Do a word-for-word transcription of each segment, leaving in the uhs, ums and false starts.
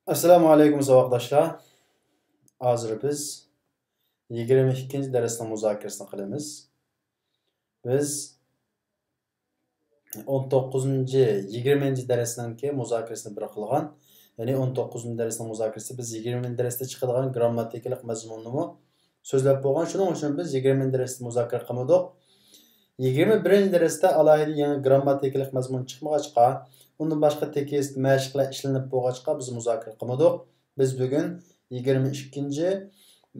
ئەسسالامۇ ئەلەيكۇم ساۋاقداشلار. ھازىر بىز يىگىرمە ئىككىنچى دەرسنىڭ مۇزاكىرىسىنى قىلىمىز. بىز ئون توققۇزىنچى، يىگىرمىنچى دەرسنىڭكى مۇزاكىرىسىنى بىر قىلغان. يەنى ئون توققۇزىنچى دەرسنىڭ مۇزاكىرىسى بىز يىگىرمىنچى دەرستە چىقىدىغان گىرامماتىكىلىق مەزمۇننىمۇ سۆزلەپ بولغان. شۇنىڭ ئۈچۈن بىز يىگىرمىنچى دەرستە مۇزاكىرە قىلمىدۇق. يىگىرمە بىرىنچى دەرستە ئالاھىدە يېڭى گىرامماتىكىلىق مەزمۇن چىقمىغاچقا، ئۇندىن باشقا تېكىست، مەشىقلەر ئىشلىنىپ بولغاچقا بىز مۇزاكىرە قىلمىدۇق. بىز بۈگۈن يىگىرمە ئىككىنچى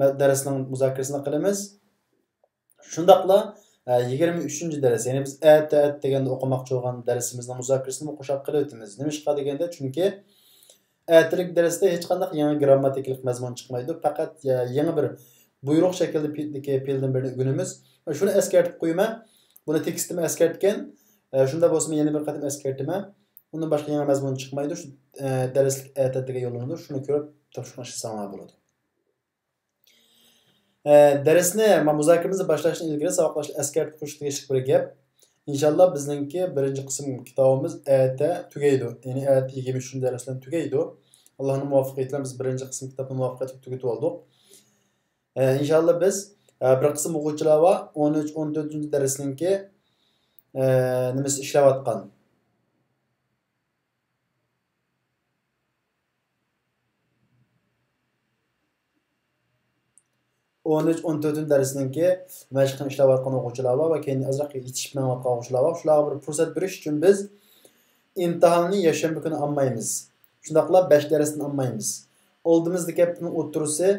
مە-، دەرسنىڭ مۇزاكىرىسىنى قىلىمىز. شۇنداقلا، ئە، يىگىرمە ئۈچىنچى دەرس، يەنى بىز ئەتە، ئەتە دېگەندە ئوقۇماقچى بولغان دەرسىمىزنىڭ مۇزاكىرىسىنىمۇ قوشاپ قىلىۋېتىمىز. نېمىشقا دېگەندە، چۈنكى ئەتىلىك دەرستە ھېچقانداق يېڭى گىرامماتىكىلىق مەزمۇن چىقمايدۇ. پەقەت، ئە، يېڭى بىر بۇيرۇق شەكلىدە پېئىلدىكى پېئىلدىن بىرنى ئۆگىنىمىز. شۇنى ئەسكەرتىپ قويىمەن. بۇنى تېكىستىمۇ ئەسكەرتكەن. ئە، شۇنداق بولسىمۇ يەنە بىر قېتىم ئەسكەرتىمەن. ئۇندىن باشقا يېڭى مەزمۇن چىقمايدۇ. شۇ، ئە، دەرسلىك ئەتە ئەتىگە يوللىنىدۇ. شۇنى كۆرۈپ تاپشۇرۇقنى ئىشلىسەڭلار بولىدۇ. ئە، دەرسنى، ما، مۇزاكىرىمىزنى باشلاشتىن ئىلگىرى ساۋاقداشلار ئەسكەرتىپ قويۇشقا تېگىشلىك بىر گەپ. ئىنشاللا بىزنىڭكى بىرىنچى قىسىم كىتابىمىز ئەتە تۈگەيدۇ. يەنى ئەتە يىگىرمە ئۈچىنچى دەرس بىلەن تۈگەيدۇ. ئاللانىڭ مۇۋەپپەقىيىتى بىلەن بىز بىرىنچى قىسىم كىتابنى مۇۋەپپەقىيەتلىك تۈگىتىۋالدۇق. ئە، ئىنشاللا بىز، ئە، بىر قىسىم ئوقۇغۇچىلار بار، ئون ئۈچ، ئون تۆتىنچى دەرسنىڭكى، ئە، نېمىسى ئىشلەۋاتقان. ئون ئۈچ، ئون تۆتىنچى دەرسنىڭكى مەشىقنى ئىشلەۋاتقان ئوقۇغۇچىلار بار ۋە كەينىدىن ئازراق يېتىشىپ مېڭىۋاتقان ئوقۇغۇچىلار بار. شۇلارغا بىر پۇرسەت بېرىش ئۈچۈن بىز ئىمتىھاننى يەكشەنبە كۈنى ئالمايمىز. شۇنداقلا بەش دەرستىن ئالمايمىز. ئالدىمىزدىكى ھەپتىنىڭ ئوتتۇرىسى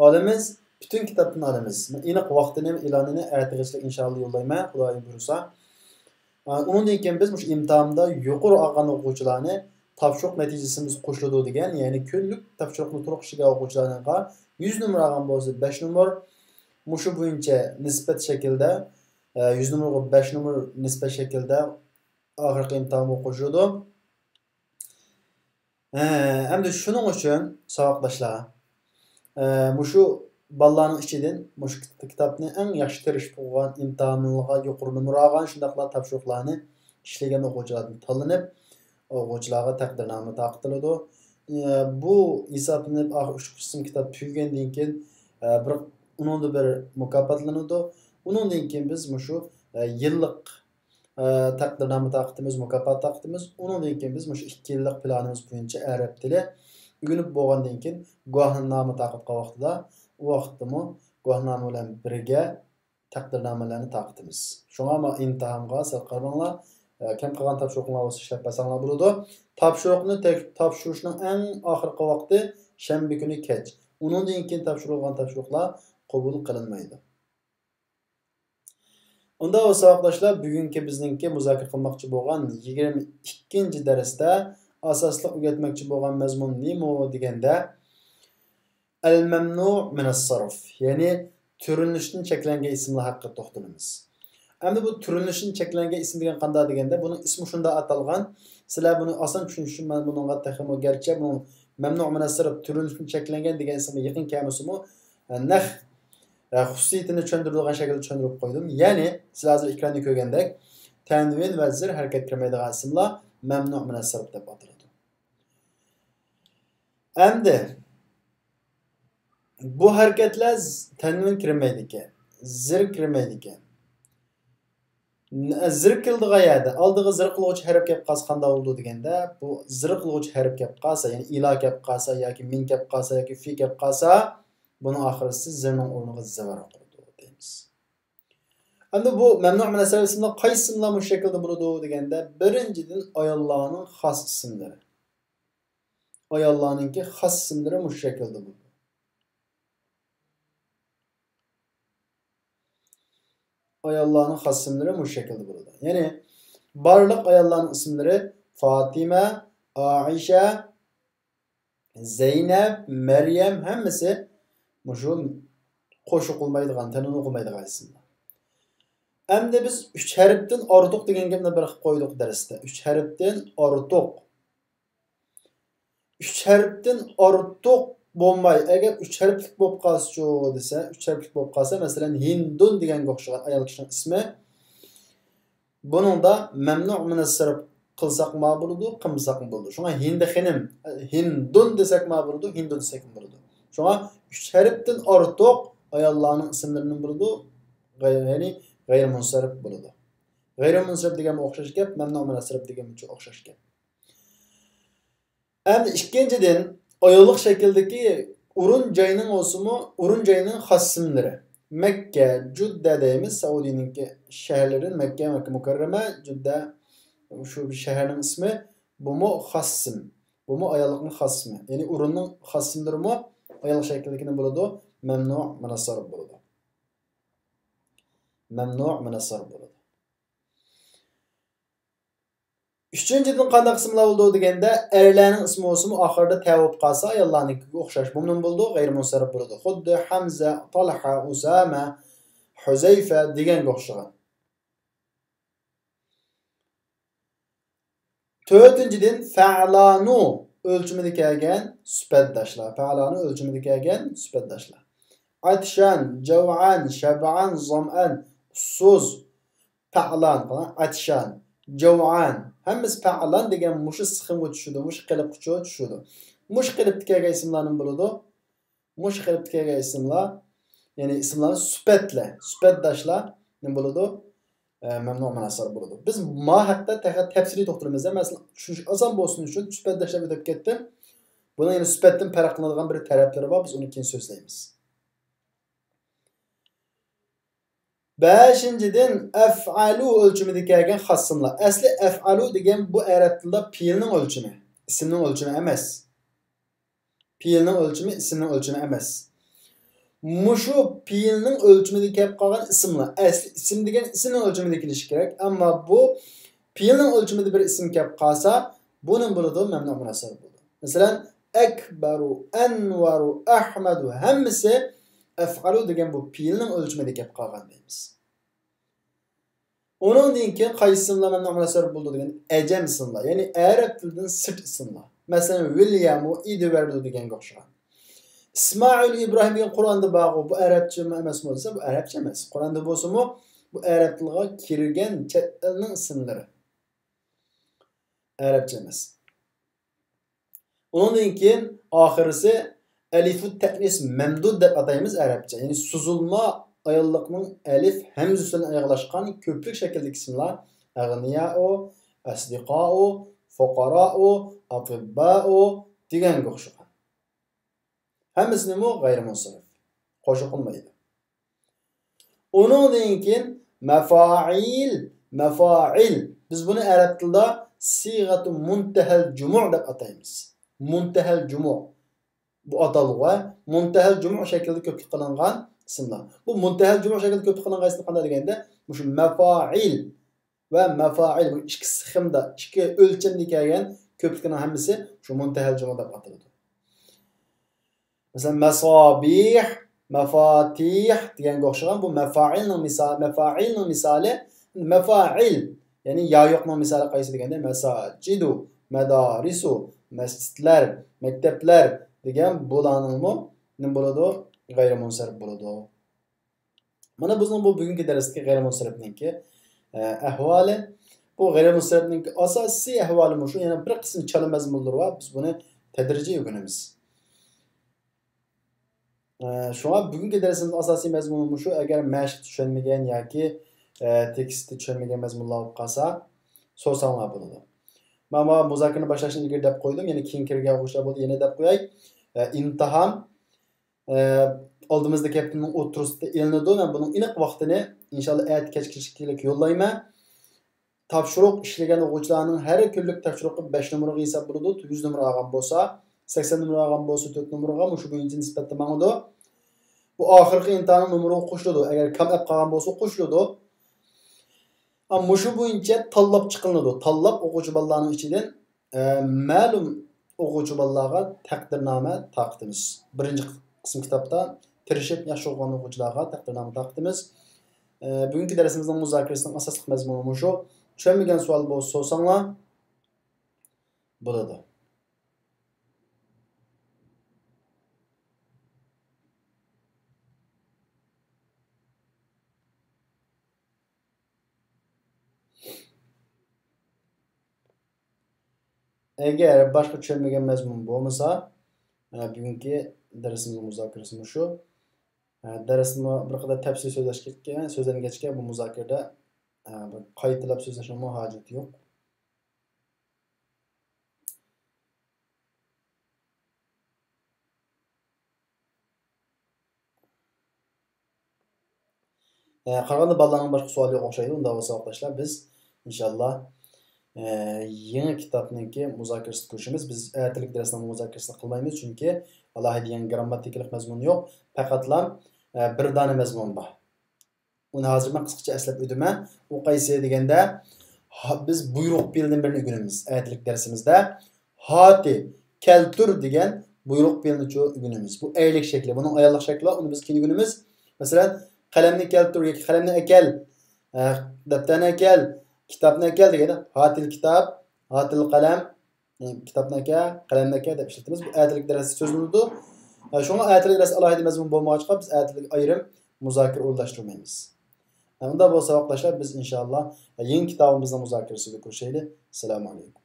ئالىمىز، پۈتۈن كىتابتىن ئالىمىز. مەن ئېنىق ۋاقتىنى، ئېلانىنى ئەتىگىچىلىك ئىنشاللا يوللايمەن، خۇدايىم بۇيرۇسا. ئا، ئۇنىڭدىن كېيىن بىز مۇشۇ ئىمتىھاندا يۇقىرى ئالغان ئوقۇغۇچىلارنى تاپشۇرۇق نەتىجىسىمىز قوشۇلىدۇ دېگەن، يەنى كۈنلۈك تاپشۇرۇقنى تولۇق ئىشلىگەن ئوقۇغۇچىلارنىڭغا يۈز نومۇر ئالغان بولسا بەش نومۇر، مۇشۇ بويىچە نىسبەت شەكلىدە، ئە، يۈز نومۇرغا بەش نومۇر نىسبەت شەكلىدە ئاخىرقى ئىمتىھانغا قوشۇلىدۇ. ھە، ئەمدى شۇنىڭ ئۈچۈن ساۋاقداشلار، ئە، مۇشۇ بالىلارنىڭ ئىچىدىن مۇشۇ كىت-، كىتابنى ئەڭ ياخشى تىرىشىپ ئوقۇغان، ئىمتىھانغا يۇقىرى نومۇر ئالغان، شۇنداقلا تاپشۇرۇقلارنى ئىشلىگەن ئوقۇغۇچىلاردىن تاللىنىپ، ئوقۇغۇچىلارغا تەقدىرنامە تارقىتىلىدۇ. ئە، بۇ ھېسابلىنىپ، ئاخىر ئۈچ قىسىم كىتاب تۈگىگەندىن كېيىن، ئە، بىر، ئۇنىڭدا بىر مۇكاپاتلىنىدۇ. ئۇنىڭدىن كېيىن بىز مۇشۇ، ئە، يىللىق ئە، تەقدىرنامە تارقىتىمىز، مۇكاپات تارقىتىمىز. ئۇنىڭدىن كېيىن بىز مۇشۇ ئىككى يىللىق پىلانىمىز بويىچە ئەرەب تىلى ئۆگىنىپ بولغاندىن كېيىن گۇۋاھنامە تارقاتقان ۋاقتىدا، ئۇ ۋاقىتتىمۇ گۇۋاھنامە بىلەن بىرگە تەقدىرنامىلەرنى تارقىتىمىز. شۇڭا ما ئىمتىھانغا سەل قارىماڭلار، ئە، كەم قالغان تاپشۇرۇقلار بولسا ئىشلەپ بەرسەڭلار بولىدۇ. تاپشۇرۇقنى تەك-، تاپشۇرۇشنىڭ ئەڭ ئاخىرقى ۋاقتى شەنبە كۈنى كەچ. ئۇنىڭدىن كېيىن تاپشۇرۇلغان تاپشۇرۇقلار قوبۇل قىلىنمايدۇ. ئۇنداق بولسا، ساۋاقداشلار، بۈگۈنكى بىزنىڭكى مۇزاكىرە قىلماقچى بولغان يىگىرمە ئىككىنچى دەرستە ئاساسلىق ئۆگەتمەكچى بولغان مەزمۇن نېمە دېگەندە، ئەل مەمنۇ مىنەس سەرف، يەنى تۈرلىنىشتىن چەكلەنگەن ئىسىملار ھەققىدە توختىلىمىز. ئەمدى بۇ تۈرلىنىشتىن چەكلەنگەن ئىسىم دېگەن قانداق دېگەندە، بۇنىڭ ئىسمى شۇنداق ئاتالغان، سىلەر بۇنى ئاسان چۈشىنىش ئۈچۈن مەن بۇنىڭغا تېخىمۇ، گەرچە بۇنىڭ مەمنۇ مىنەس سەرف، تۈرلىنىشتىن چەكلەنگەن دېگەن ئىسىمغا يېقىن كەلمىسىمۇ، نەق، ئە، خۇسۇسىيىتىنى چۈشەندۈرىدىغان شەكىلدە چۈشەندۈرۈپ قويدۇم. يەنى، سىلەر ھازىر ئېكراندا كۆرگەندەك، تەنۋىن ۋە زىر ھەرىكەت كىرمەيدىغان ئىسىملار مەمنۇ مىنەس سەرف دەپ ئاتىلىدۇ. ئەمدى، بۇ ھەرىكەتلەر ز-، تەنۋىن كىرمەيدىكەن، زىر كىرمەيدىكەن. ن-، زىر كېلىدىغان يەردە ئالدىغا زىر قىلغۇچ ھەرپ كەپ قالسا قانداق بولىدۇ دېگەندە، بۇ زىر قىلغۇچ ھەرپ كەپ قالسا، يەنى ئىلا كەپ قالسا ياكى مىن كەپ قالسا ياكى فى كەپ قالسا، بۇنىڭ ئاخىرىسى زىرنىڭ ئورنىغا زەۋەر قىلىدۇ دەيمىز. ئەمدى بۇ مەمنۇ مىنەس سەرف ئىسىملار قايسى ئىسىملار مۇشۇ شەكىلدە بولىدۇ دېگەندە، بىرىنچىدىن، ئاياللارنىڭ خاس ئىسىملىرى. ئاياللارنىڭكى خاس ئىسىملىرى مۇشۇ شەكىلدە بولىدۇ. ئاياللارنىڭ خاس ئىسىملىرى مۇشۇ شەكىلدە بولىدۇ. يەنى بارلىق ئاياللارنىڭ ئىسىملىرى فاتىمە، ئائىشە، زەينەپ، مەريەم ھەممىسى مۇشۇ قوشۇق بولمايدىغان، تەنۋىن قىلمايدىغان ئىسىملار. ئەمدى بىز ئۈچ ھەرپتىن ئارتۇق دېگەن گەپنى بىر قىلىپ قويدۇق دەرستە. ئۈچ ھەرپتىن ئارتۇق. ئۈچ ھەرپتىن ئارتۇق بولماي، ئەگەر ئۈچ ھەرپلىك بولۇپ قالسىچۇ دېسە، ئۈچ ھەرپلىك بولۇپ قالسا، مەسىلەن، ھىندۇن دېگەنگە ئوخشىغان ئايال كىشىنىڭ ئىسمى، بۇنىڭدا مەمنۇ مىنەس سەرپ قىلساقمۇ بولىدۇ، قىلمىساقمۇ بولىدۇ. شۇڭا ھىندى خېنىم، ھىندۇن دېسەكمۇ بولىدۇ، ھىندۇ دېسەكمۇ بولىدۇ. شۇڭا ئۈچ ھەرپتىن ئارتۇق ئاياللارنىڭ ئىسىملىرىنىڭ بولىدۇ، غەي-، يەنى غەيرىمۇنسەرىپ بولىدۇ. غەيرىمۇنسەرىپ دېگەنمۇ ئوخشاش گەپ، مەمنۇئۇ مۇنسەرىپ دېگەنمۇ ئوخشاش گەپ. ئەمدى ئىككىنچىدىن، ئاياللىق شەكىلدىكى ئورۇن جاينىڭ بولسىمۇ، ئورۇن جاينىڭ خاس ئىسىملىرى. مەككە، جۇددە دەيمىز، سەئۇدىنىڭكى شەھەرلىرى مەككە، مەككە مۇكەررەمە، جۇددە، شۇ شەھەرنىڭ ئىسمى، بۇمۇ خاس ئىسىم. بۇمۇ ئاياللىقنىڭ خاس ئىسمى. يەنى ئورۇننىڭ خاس ئىسىملىرىمۇ ئاياللىق شەكىلدىكىنى بولىدۇ، مەمنۇ مۇنەسسەر بولىدۇ. مەمنۇ مۇنەسسەر بولىدۇ. ئۈچىنچىدىن قانداق ئىسىملار بولىدۇ دېگەندە، ئەرلەرنىڭ ئىسمى بولسىمۇ ئاخىرىدا تە بولۇپ قالسا، ئاياللارنىڭكىگە ئوخشاش بۇمۇ بولىدۇ، غەيرىمۇنسەرىپ بولىدۇ. خۇددى ھەمزە، تالھا، ئۇسامە، ھۇزەيفە دېگەنگە ئوخشىغان. تۆتىنچىدىن، فەئلانۇ ئۆلچىمىدە كەلگەن سۈپەتداشلار. فەئلانۇ ئۆلچىمىدە كەلگەن سۈپەتداشلار. ئاتشان، جەۋئان، شەبئان، زامئان، ئۇسسۇز، پەئلان، ئاتشان، جەۋئان. ھەممىسى پەئلان دېگەن مۇشۇ سىخىمغا چۈشىدۇ، مۇشۇ قېلىپقا چۈشىدۇ. مۇشۇ قېلىپتا كەلگەن ئىسىملارنىمۇ بولىدۇ. مۇشۇ قېلىپتا كەلگەن ئىسىملار، يەنى ئىسىملار سۈپەتلەر، سۈپەتداشلار نېمە بولىدۇ؟ ئە، مەمنۇ مۇنەسسەر بولىدۇ. بىز ما ھەقتە تېخى تەپسىلىي توختىلىمىز. مەسىلەن، چۈشىنىش ئاسان بولسۇن ئۈچۈن سۈپەتداشلار ئۆتۈپ كەتتىم. بۇنىڭ يەنە سۈپەتتىن پەرقلىنىدىغان بىر تەرەپلىرى بار، بىز ئۇنى كېيىن سۆزلەيمىز. بەشىنچىدىن، ئەفئالۇ ئۆلچىمىدە كەلگەن خاس ئىسىملار. ئەسلى ئەفئالۇ دېگەن بۇ ئەرەب تىلىدا پېئىلنىڭ ئۆلچىمى، ئىسىمنىڭ ئۆلچىمى ئەمەس. پېئىلنىڭ ئۆلچىمى ئىسىمنىڭ ئۆلچىمى ئەمەس. مۇشۇ پېئىلنىڭ ئۆلچىمىدە كەپ قالغان ئىسىملار. ئەسلى ئىسىم دېگەن ئىسىمنىڭ ئۆلچىمىدە كېلىشى كېرەك. ئەمما بۇ پېئىلنىڭ ئۆلچىمىدە بىر ئىسىم كەپ قالسا، بۇنى بولىدۇ، مەمنۇ مۇنەسسەر بولىدۇ. مەسىلەن، ئەكبەرۇ، ئەنۋەرۇ، ئەھمەدۇ ھەممىسى ئەفئالۇ دېگەن بۇ پېئىلنىڭ ئۆلچىمىدە كەپ قالغان دەيمىز. ئۇنىڭدىن كېيىن قايسى ئىسىملار مەمنۇ مۇنەسسەر بولىدۇ دېگەن ئەجەم ئىسىملار، يەنى ئەرەب تىلىدىن سىرت ئىسىملار. مەسىلەن، ۋىليامۇ، ئېدۋاردۇ دېگەنگە ئوخشىغان. ئىسمائىل ئىبراھىم دېگەن قۇرئاندا بارغۇ، بۇ ئەرەبچىمۇ ئەمەسمۇ دېسە، بۇ ئەرەبچە ئەمەس. قۇرئاندا بولسىمۇ، بۇ ئەرەب تىلىغا كىرگەن چەت ئەلنىڭ ئىسىملىرى. ئەرەبچە ئەمەس. ئۇنىڭدىن كېيىن ئاخىرىسى ئەلىفۇت تەئنىس مەمدۇد دەپ ئاتايمىز ئەرەبچە. يەنى سوزۇلما ئاياللىقنىڭ ئەلىف ھەمزىسى بىلەن ئاياغلاشقان كۆپلۈك شەكىلدىكى ئىسىملار ئەغنىيائۇ، ئەسدىقائۇ، فۇقاراءۇ، ئەتىببائۇ دېگەنگە ئوخشىغان. ھەممىسىنىمۇ غەيرىمۇنسەرىپ. قوشۇق قىلمايدۇ. ئۇنىڭدىن كېيىن مەفائىل، مەفائىل. بىز بۇنى ئەرەب تىلىدا سىغەتۇ مۇنتەھەل جۇمۇ دەپ ئاتايمىز. مۇنتەھەل جۇمۇ. بۇ ئاتالغۇ ۋە مۇنتەھەل جۇمۇ شەكلىدە كۆپلۈك قىلىنغان ئىسىملار. بۇ مۇنتەھەل جۇمۇ شەكلىدە كۆپلۈك قىلىنغان ئىسىم قانداق دېگەندە، مۇشۇ مەفائىل ۋە مەفائىل، بۇ ئىككى سىخىمدا، ئىككى ئۆلچەمدە كەلگەن كۆپلۈكنىڭ ھەممىسى شۇ مۇنتەھەل جۇمۇ دەپ ئاتىلىدۇ. مەسىلەن، مەسابىھ، مەفاتىھ دېگەنگە ئوخشىغان بۇ مەفائىلنىڭ مىسالى، مەفائىلنىڭ مىسالى، مەفائىل، يەنى يا يوقنىڭ مىسالى قايسى دېگەندە، مەساجىدۇ، مەدارىسۇ، مەسچىتلەر، مەكتەپلەر دېگەن بۇلارنىڭمۇ نېمە بولىدۇ؟ غەيرىمۇنسەرىپ بولىدۇ. مانا بىزنىڭ بۇ بۈگۈنكى دەرستىكى غەيرىمۇنسەرىپنىڭكى، ئە، ئەھۋالى. بۇ غەيرىمۇنسەرىپنىڭكى ئاساسىي ئەھۋالى مۇشۇ، يەنە بىر قىسىم چالا مەزمۇنلىرى بار، بىز بۇنى تەدرىجىي ئۆگىنىمىز. ئە، شۇڭا بۈگۈنكى دەرسىمىزنىڭ ئاساسىي مەزمۇنى مۇشۇ. ئەگەر مەشىقتە چۈشەنمىگەن ياكى، ئە، تېكىستتە چۈشەنمىگەن مەزمۇنلار بولۇپ قالسا، سورىساڭلار بولىدۇ. مانا مۇزاكىرىنى باشلاشتىن ئىلگىرى دەپ قويدۇم، يەنە كېيىن كىرگەن ئوقۇغۇچىلار بولدى، يەنە دەپ قوياي. ئە، ئىمتىھان ئە، ئالدىمىزدىكى ھەپتىنىڭ ئوتتۇرىسىدا ئېلىنىدۇ. مەن بۇنىڭ ئېنىق ۋاقتىنى ئىنشاللا ئەتە كەچكىچىلىك يوللايمەن. تاپشۇرۇق ئىشلىگەن ئوقۇغۇچىلارنىڭ ھەر كۈنلۈك تاپشۇرۇقى بەش نومۇرغا ھېساب بولىدۇ. يۈز نومۇر ئالغان بولسا، سەكسەن نومۇر ئالغان بولسا، تۆت نومۇرغا، مۇشۇ بويىچە نىسبەتتە ماڭىدۇ. بۇ ئاخىرقى ئىمتىھاننىڭ نومۇرىغا قوشۇلىدۇ. ئەگەر كام ئەپ قالغان بولسا، قوشۇلىدۇ. ئا، مۇشۇ بويىچە تاللاپ چىقىلىدۇ. تاللاپ ئوقۇغۇچى بالىلارنىڭ ئىچىدىن ئە، مەلۇم ئوقۇغۇچى بالىلارغا تەقدىرنامە تارقىتىمىز. بىرىنچى قىسىم كىتابتا تىرىشىپ ياخشى ئوقۇغان ئوقۇغۇچىلارغا تەقدىرنامە تارقىتىمىز. ئە، بۈگۈنكى دەرسىمىزنىڭ مۇزاكىرىسىنىڭ ئاساسلىق مەزمۇنى مۇشۇ. چۈشەنمىگەن سوئال بولسا سورىساڭلار بولىدۇ. ئەگەر باشقا چۈشەنمىگەن مەزمۇن بولمىسا، ئە، بۈگۈنكى دەرسىمىزنىڭ مۇزاكىرىسى مۇشۇ. ئە، دەرسمۇ بىر قەدەر تەپسىلىي سۆزلەشكەن، سۆزلەنگەچكە بۇ مۇزاكىرىدە، ئە، بىر قايتىلاپ سۆزلەشنىڭمۇ ھاجىتى يوق. ئە، قارىغاندا بالىلارنىڭ باشقا سوئالى يوق ئوخشايدۇ. ئۇنداق بولسا، ئاپتاشلار، بىز ئىنشاللا، ئە، يېڭى كىتابنىڭكى مۇزاكىرىسىنى كۆرۈشىمىز. بىز ئەتىلىك دەرسنىڭ مۇزاكىرىسىنى قىلمايمىز، چۈنكى ئالاھىدە يېڭى گىرامماتىكىلىق مەزمۇن يوق. پەقەتلا، ئە، بىر دانە مەزمۇن بار. ئۇنى ھازىر مەن قىسقىچە ئەسلەپ ئۆتىمەن. ئۇ قايسى دېگەندە، ھا-، بىز بۇيرۇق پېئىلدىن بىرنى ئۆگىنىمىز ئەتىلىك دەرسىمىزدە. ھاتى، كەلتۈر دېگەن بۇيرۇق پېئىلنىچۇ ئۆگىنىمىز. بۇ ئەينەك شەكلى، بۇنىڭ ئاياللىق شەكلى بار، ئۇنى بىز كېيىن ئۆگىنىمىز. مەسىلەن، قەلەمنى كەلتۈر ياكى قەلەمنى ئەكەل، ئە، دەپتەرنى ئەكەل، كىتابنى ئەكەل دېگەندە، ھاتىل كىتاب، ھاتىل قەلەم، كىتابنى ئەكە، قەلەمنى ئەكە دەپ ئىشلىتىمىز. بۇ ئەتىلىك دەرستە سۆزلىنىدۇ. شۇڭا ئەتىلىك دەرس ئالاھىدە مەزمۇن بولمىغاچقا، بىز ئەتىلىك ئايرىم مۇزاكىرە ئورۇنلاشتۇرمايمىز. ئۇنداق بولسا، ۋاقىتداشلار، بىز ئىنشاللا يېڭى كىتابىمىزنىڭ مۇزاكىرىسىدە كۆرۈشەيلى. ئەسسالامۇ ئەلەيكۇم.